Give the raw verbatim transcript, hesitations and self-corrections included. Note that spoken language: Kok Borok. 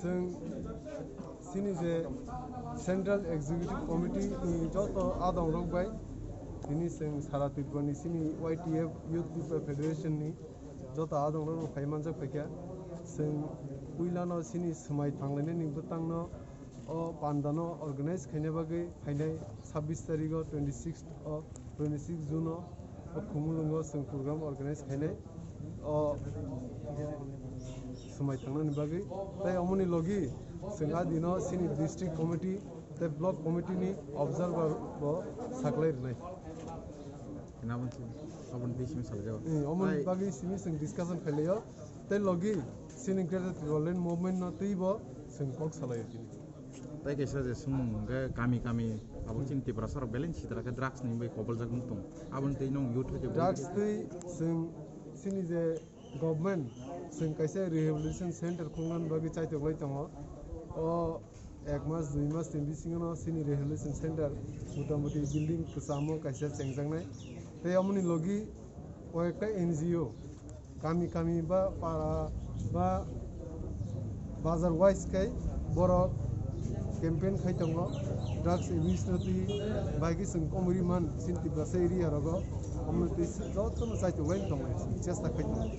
Chwng chini je Central Executive Committee ni joto adong rok bai tini chwng sara Tripura ni chini Y T F, Youth Tripura Federation ni joto adong rok no phai manjak phaikha. Chwng puila no chini swmai thanglainani bwtang no o panda no organize khaina bagwi phainai sabbish tarikh o, twenty six o, twenty six June o, o Khumulwng o chwng program organize khainai o swmai thangnani bagwi. Tei omoni logi chwng a dino chini district committee tei block committee ni observer bo saklai rwnai. Nabon si, abon di simi salai jago. Eh, omoni Ai. Bagwi simi chwng discussion khailai o. Tei logi chini Greater Tipraland movement no tei bo chwng kok salai o tini. Tai kaisa je sumung hwnkhe kami kami abo chini Tiprasa rok belai sitra khe drugs ni bai koboljak wng tong. Aboni tei nwng youth hai khe drugs tei chwng chini je government chwng kaisa rehabilitation center khulna bagwi chaitok lai tongo. O ek mas, dui mas ni bisingo no chini rehabilitation center motamuti building kwchamo kaisa chengjaknai. Tei omoni logi o ekta N G O kami kami ba para ba bazar wise khai borok campaign khai tongo, drugs abuse no twi bai khe chwng komori man chini Tiprasa area rogo, omo twi jotono chaitok lai tongo, chesta khai tongo.